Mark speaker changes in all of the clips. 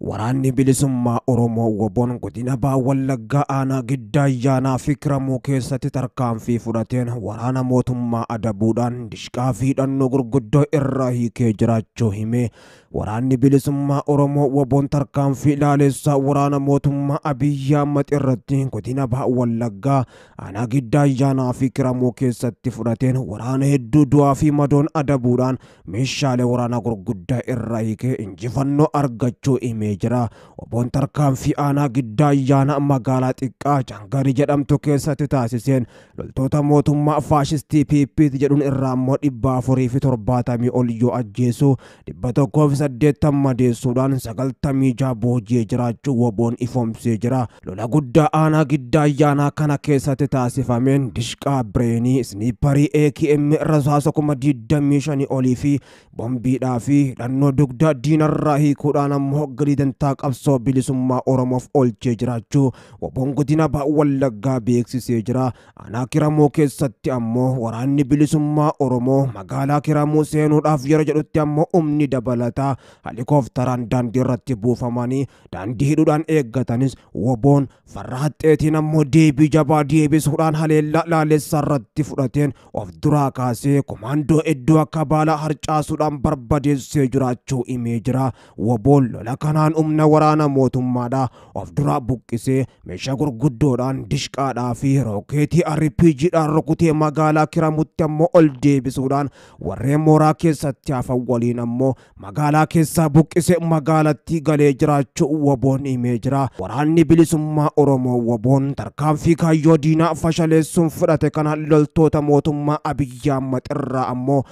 Speaker 1: Waraanni bilisummaa Oromoo WBOn godina Baha Wallaggaa aanaa Giddaa Ayyaanaa fi Kiramuu keessatti tarkaanfii fudhateen waraana mootummaa adabuudhaan dishqaa fi hidhannoo gurguddoo irraa hiikee jiraachuu hime. Waraanni bilisummaa Oromoo WBOn tarkaanfii laalessaa waraana mootummaa Abiyyi Ahmad irratti godina Baha Wallaggaa aanaa Giddaa Ayyaanaa fi Kiramuu keessatti fudhateen waraana hedduu du'aa fi madoon adabuudhaan meeshaalee waraanaa gurguddaa irraa hiikee injifannoo argachuu himee jira. WBOn tarkaanfii aanaa Giddaa Ayyaanaa magaalaa xiqqaa Jangarii jedhamtu keessatti taasiseen loltoota mootummaa faashistii PP jedhuun irraa immoo 470 ol yoo ajjeesu 180 madeessuudhaan 96 booji'ee jiraachuu WBOn ifoomsee jira. Lola guddaa aanaa Giddaa Ayyaanaa kana keessatti taasifameen dishqaa bireenii, isniiparii AKM rasaasa 25,000 olii fi bombiidhaa fi hidhannoo dugda diinarraa hiikuudhaan ammoo galii dantaa qabsoo bilisummaa Oromoof oolchee jiraachuu WBOn godina Baha Wallaggaa beeksisee jira. Aanaa Kiramuu keessatti ammoo waraanni bilisummaa Oromoo magaalaa Kiramuu seenuudhaaf yeroo jedhutti ammoo humni dabalataa helikoophteraan daandii irratti buufamanii daandii hidhuudhaan eeggatanis WBOn farra haxxeetiin ammoo deebii jabaa deebisuudhaan haleellaa laalessaa irratti fudhateen of duraa kaasee komaandoo iddoo akka baala harcaasuudhaan barbadeessee jiraachuu himee jira. WBOn lola kanaan humna waraana mootummaadhaa of duraa buqqisee meeshaa gurguddoodhaan dishqaadhaa fi rookeetii RPGdhaan rukutee magaalaa Kiramutti ammoo ol deebisuudhaan warreen mooraa keessatti hafan waliin ammoo magaalaa keessaa buqqisee magaalattii galee jiraachuu WBOn himee jira. Waraanni bilisummaa Oromoo WBOn tarkaanfii kaayyoo diinaa fashaleessuun fudhate kana loltoota mootummaa Abiyyi Ahmad irraa ammoo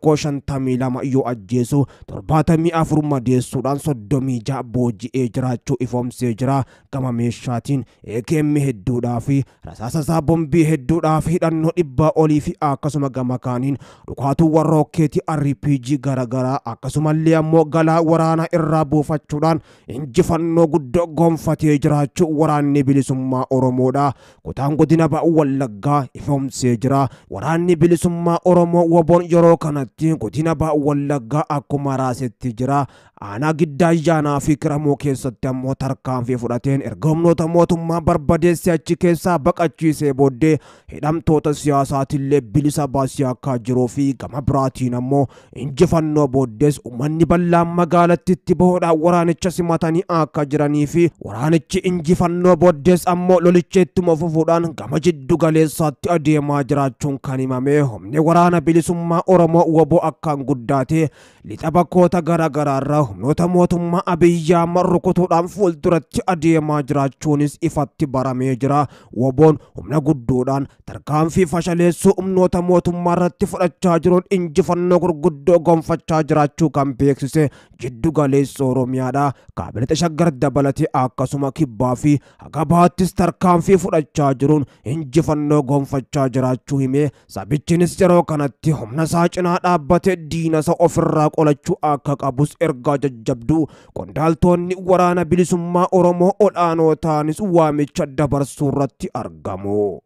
Speaker 1: 152 yoo ajjeesu 74 madeessuudhaan 36 booji'ee jiraachuu ifoomsee jira. Gama meeshaatiin AKM hedduudhaa fi rasaasa isaa bombii hedduudhaa fi hidhannoo 100 olii fi akkasuma gama kaaniin dhukaatuuwwan rookeetii RPG garaagaraa akkasumallee ammoo galaa waraanaa irraa buufachuudhaan injifannoo guddoo gonfatee jiraachuu waraanni bilisummaa Oromoodha. Kutaan godina Baha Wallaggaa ifoomsee jira. Waraanni bilisummaa Oromoo WBOn yeroo kanatti godina Baha Wallaggaa akkuma raasetti jira. Aanaa Giddaa Ayyaanaa fi Kiramuu keessatti ammoo tarkaanfii fudhateen erga humnoota mootummaa barbadeessee achi keessaa baqachiisee booddee hidhamtoota siyaasaatillee bilisa baasee akka jiruu fi gama biraatiin ammoo injifannoo booddees uummanni bal'aan magaalattitti bahuudhaan waraanicha simatanii akka jiranii fi waraanichi injifannoo booddees ammoo lolicha ittuma fufuudhaan gama jiddu galeessaatti adeemaa jiraachuun kan himame. Humni waraana bilisummaa Oromoo WBO akkaan guddaate lixa bakkoota garaagaraarraa humnoota mootummaa Abiyyi Ahmad rukutuudhaan fuulduratti adeemaa jiraachuunis ifatti baramee jira. WBOn humna guddoodhaan tarkaanfii fashaleessuu humnoota mootummaa irratti fudhachaa jiruun injifannoo gurguddoo gonfachaa jiraachuu kan beeksise jiddu galeessa Oromiyaadha. Kaabineta Shaggar dabalatee akkasuma kibbaa fi haga bahattis tarkaanfii fudhachaa jiruun injifannoo gonfachaa jiraachuu himee sabichinis yeroo kanatti humna isaa cinaa dhaabbatee diina isa ofirraa qolachuu akka qabus ergaa jajjabduu qondaaltonni waraana bilisummaa Oromoo ol'aanoo ta'anis waamicha dabarsuu irratti argamu.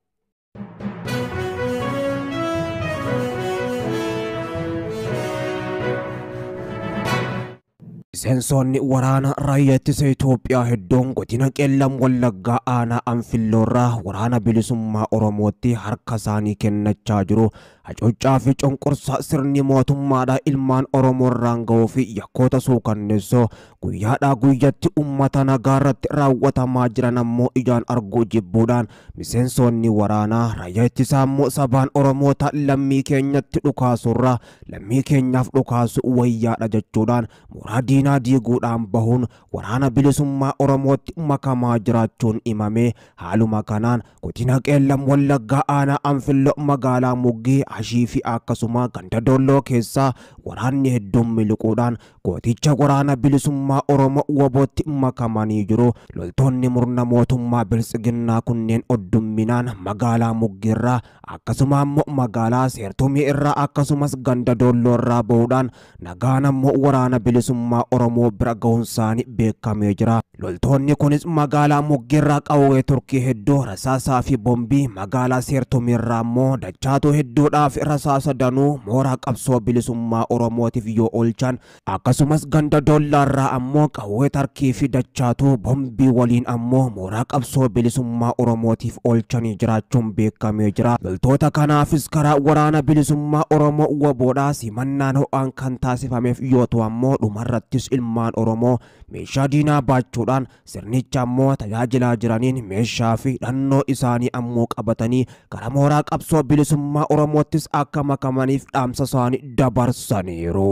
Speaker 1: Miseensonni waraana raayyaa ittisa Itoophiyaa hedduun godina Qeellam Wallaggaa aanaa Anfilloorraa waraana bilisummaa Oromootti harka isaanii kennachaa jiru. Hacuuccaa fi cunqursaa sirni mootummaadhaa ilmaan Oromoo irraan ga'uu fi yakkoota suukanneessoo guyyaadhaa guyyatti uummata nagaa irratti raawwatamaa jiran ammoo ijaan arguu jibbuudhaan miseensonni waraanaa raayyaa ittisaa ammoo sabaan Oromoota lammii keenyatti dhukaasurraa lammii keenyaaf dhukaasu wayyaadha jechuudhaan mooraa diinaa diiguudhaan bahuun waraana bilisummaa Oromootti makamaa jiraachuun himame. Haaluma kanaan godina Qeellam Wallaggaa aanaa Anfilloo magaalaa Muggii Ashii fi akkasuma ganda Dolloo keessaa waraanni hedduun miliquudhaan gooticha waraana bilisummaa Oromoo WBOtti makamanii jiru. Loltoonni murna mootummaa Biltsiginnaa kunneen oddumminaan magaalaa Muggiirraa akkasuma ammoo magaalaa Seertumii irraa akkasumas ganda Dolloo irraa bahuudhaan nagaan ammoo waraana bilisummaa Oromoo bira gahuun isaanii beekamee jira. Loltoonni kunis magaalaa Muggeerraa qawwee Turkii hedduu rasaasaa fi bombii, magaalaa Seertumiirraa immoo dachaatuu hedduudhaaf rasaasa danuu mooraa qabsoo bilisummaa Oromootiif yoo oolchan, akkasumas ganda Dollaarraa ammoo qawwee Tarkii fi dachaatuu bombii waliin ammoo mooraa qabsoo bilisummaa Oromootiif oolchanii jiraachuun beekamee jira. Loltoota kanaafis karaa waraana bilisummaa Oromoo WBOdhaa simannaan ho'aan kan taasifameef yoo ta'u ammoo dhumarrattis ilmaan Oromoo meeshaa diinaa baachuudhaan sirnicha ammoo tajaajilaa jiraniin meeshaa fi hidhannoo isaanii ammoo qabatanii karaa mooraa qabsoo bilisummaa Oromoottis akka makamaniif dhaamsa isaanii dabarsaniiru.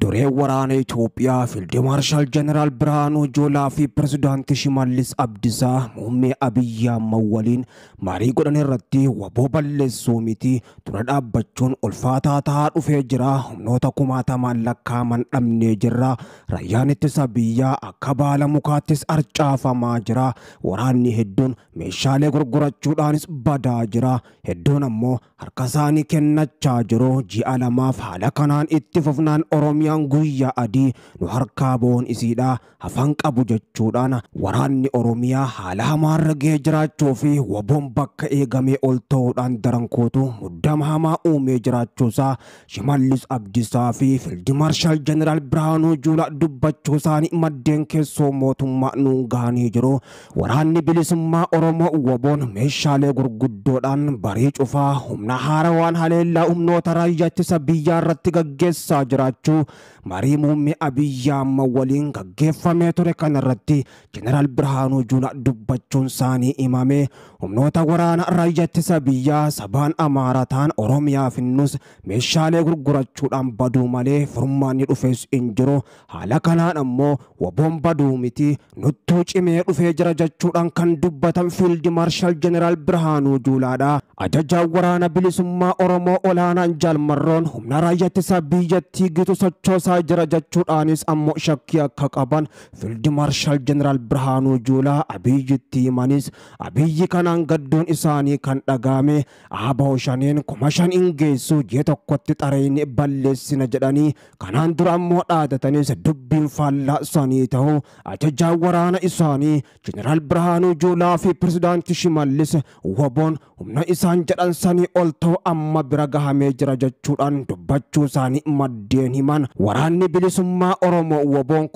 Speaker 1: Duree waraana Itoophiyaa Fiild Maarshaal Jeneraal Birhaanuu Juulaa fi Pirezidaantii Shimallis Abdiisaa muummee Abiyyi Ahmad waliin marii godhan irratti WBO balleessuu miti dura dhaabbachuun ulfaataa ta'aa dhufee jira. Humnoota kumaatamaan lakkaa'aman dhabnee jirra. Raayyaan ittisa biyyaa akka baala mukaattis arcaafamaa jira. Waraanni hedduun meeshaalee gurgurachuudhaanis badaa jira. Hedduun ammoo harka isaanii kennachaa jiru. Ji'a lamaaf haala kanaan itti fufnaan Oromiyaan guyyaa adii nu harkaa boon isiidha hafan qabu jechuudhaan waraanni Oromiyaa haala hamaarra gahee jiraachuu fi WBOn bakka eegamee ol ta'uudhaan darankuutu muddama hamaa uumee jiraachuusaa Shimallis Abdiisaa fi Fiild Maarshaal Jeneraal Birhaanuu Juulaa dubbachuu isaanii maddeen keessoo mootummaa nuun gahanii jiru. Waraanni bilisummaa Oromoo WBOn meeshaalee gurguddoodhaan barii cufaa humna haarawaan haleellaa humnoota raayyaa ittisa biyyaa irratti gaggeessaa jiraachuu marii muummee Abiyyi Ahmad waliin gaggeeffamee ture kanarratti Jeneraal Birhaanuu Juulaa dubbachuun isaanii himame. Humnoota waraana raayyaa ittisa biyyaa sabaan Amaaraa ta'an Oromiyaa finnus meeshaalee gurgurachuudhaan baduu malee furmaanni dhufes hin jiru. Haala kanaan ammoo WBOn baduu miti nuttuu cimee dhufee jira jechuudhaan kan dubbatan Fiild Maarshaal Jeneraal Birhaanuu Juulaadha. Ajajaan waraana bilisummaa Oromoo olaanaan Jaal Marroon humna raayyaa ittisa biyyattii gitu sochoosaa jira jechuudhaanis ammoo shakkii akka qaban Fiild Maarshaal Jeneraal Birhaanuu Juulaa Abiyyitti himanis Abiyyi kanaan gadduun isaanii kan dhagahame ABO shaneen 5,000 hin geessu ji'a tokkotti xareen balleessina jedhanii kanaan dura ammoo dhaadatanis dubbiin faallaa isaanii ta'u ajajaan waraana isaanii Jeneraal Birhaanuu Juulaa fi Pirezidaantii Shimallis WBOn humna isaan jedhan sanii ol ta'u amma bira gahamee jira jechuudhaan dubbachuu isaanii maddeen himan. Waraanni bilisummaa Oromoo WBOn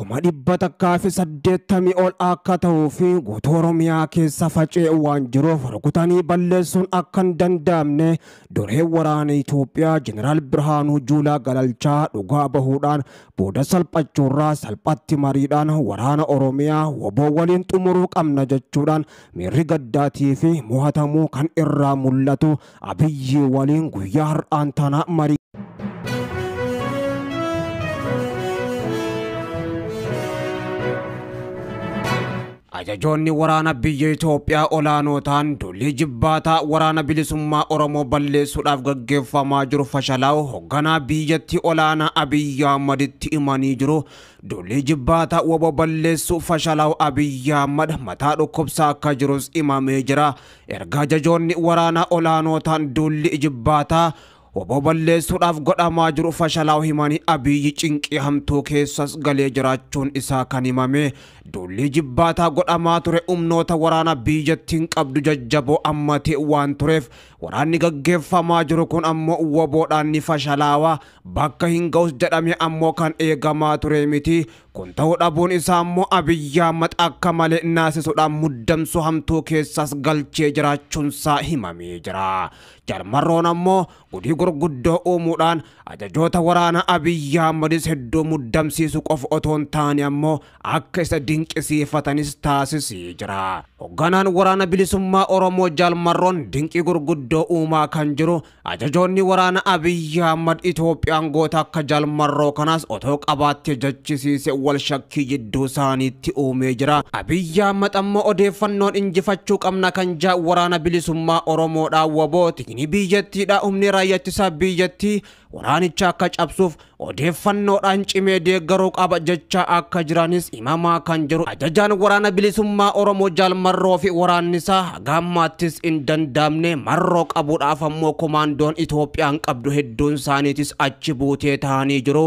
Speaker 1: 180,000 ol akka ta'uu fi guutuu Oromiyaa keessa faca'ee waan jiruuf rukutanii balleessuun akka hin danda'amne duree waraana Itoophiyaa Jeneraal Birhaanuu Juulaa galalchaa dhugaa bahuudhaan booda salphachuurraa salphatti mariidhaan waraana Oromiyaa WBO waliin xumuruu qabna jechuudhaan miirri gaddaatii fi mo'atamuu kan irraa mul'atu Abiyyi waliin guyyaa har'aan tana marii Ajajoonni waraana biyya Itoophiyaa olaanoo ta'an duulli jibbaataa waraana bilisummaa Oromoo balleessuudhaaf gaggeeffamaa jiru fashalaa'u hoogganaa biyyattii olaanaa Abiyyi Ahmaditti himanii jiru. Duulli jibbaataa WBO balleessuu fashalaa'u Abiyyi Ahmad mataa dhukkubsaa akka jirus himamee jira. Erga ajajoonni waraanaa olaanoo ta'an duulli jibbaataa WBO balleessuudhaaf godhamaa jiru fashalaa'u himanii Abiyyi cinqii hamtuu keessas galee jiraachuun isaa kan himame. Duulli jibbaataa godhamaa ture humnoota waraana biyyattiin qabdu jajjaboo ammatee waan tureef waraanni gaggeeffamaa jiru kun ammoo WBOdhaan ni fashalaawaa bakka hin ga'us jedhame ammoo kan eegamaa ture miti. Kun ta'uu dhabuun isaa ammoo Abiyyi Ahmad akka malee naasisuudhaan muddamsuu hamtuu keessas galchee jiraachuunsaa himamee jira. Jarmarroon ammoo gudii gurguddoo uumuudhaan ajajoota waraana Abiyyi Ahmadis hedduu muddamsiisu qofa otoo hin taane ammoo akka isa dinqisiifatanis taasisee jira. Hoogganaan waraana bilisummaa Oromoo Jaalmarroon dinqii gurguddoo uumaa kan jiru ajajoonni waraana Abiyyi Ahmad Itoophiyaan goota akka Jaalmarroo kanaas otoo qabaattee jechisiise wal shakkii jidduu isaaniitti uumee jira. Abiyyi Ahmad ammoo odeeffannoon injifachuu qabna kan jaa waraana bilisummaa Oromoodhaan WBOti. Inni biyyattiidha humni raayyaa ittisa biyyattii waraanicha akka cabsuuf odeeffannoodhaan cimee deeggaruu qaba jecha akka jiranis himamaa kan jiru. Ajajaan waraana bilisummaa Oromoo Jaalmarroo fi waraanni isaa haga ammaattis hin danda'amne marroo Oromoo qabuudhaaf ammoo komaandoon Itoophiyaan qabdu hedduun isaaniitis achi buutee ta'anii jiru.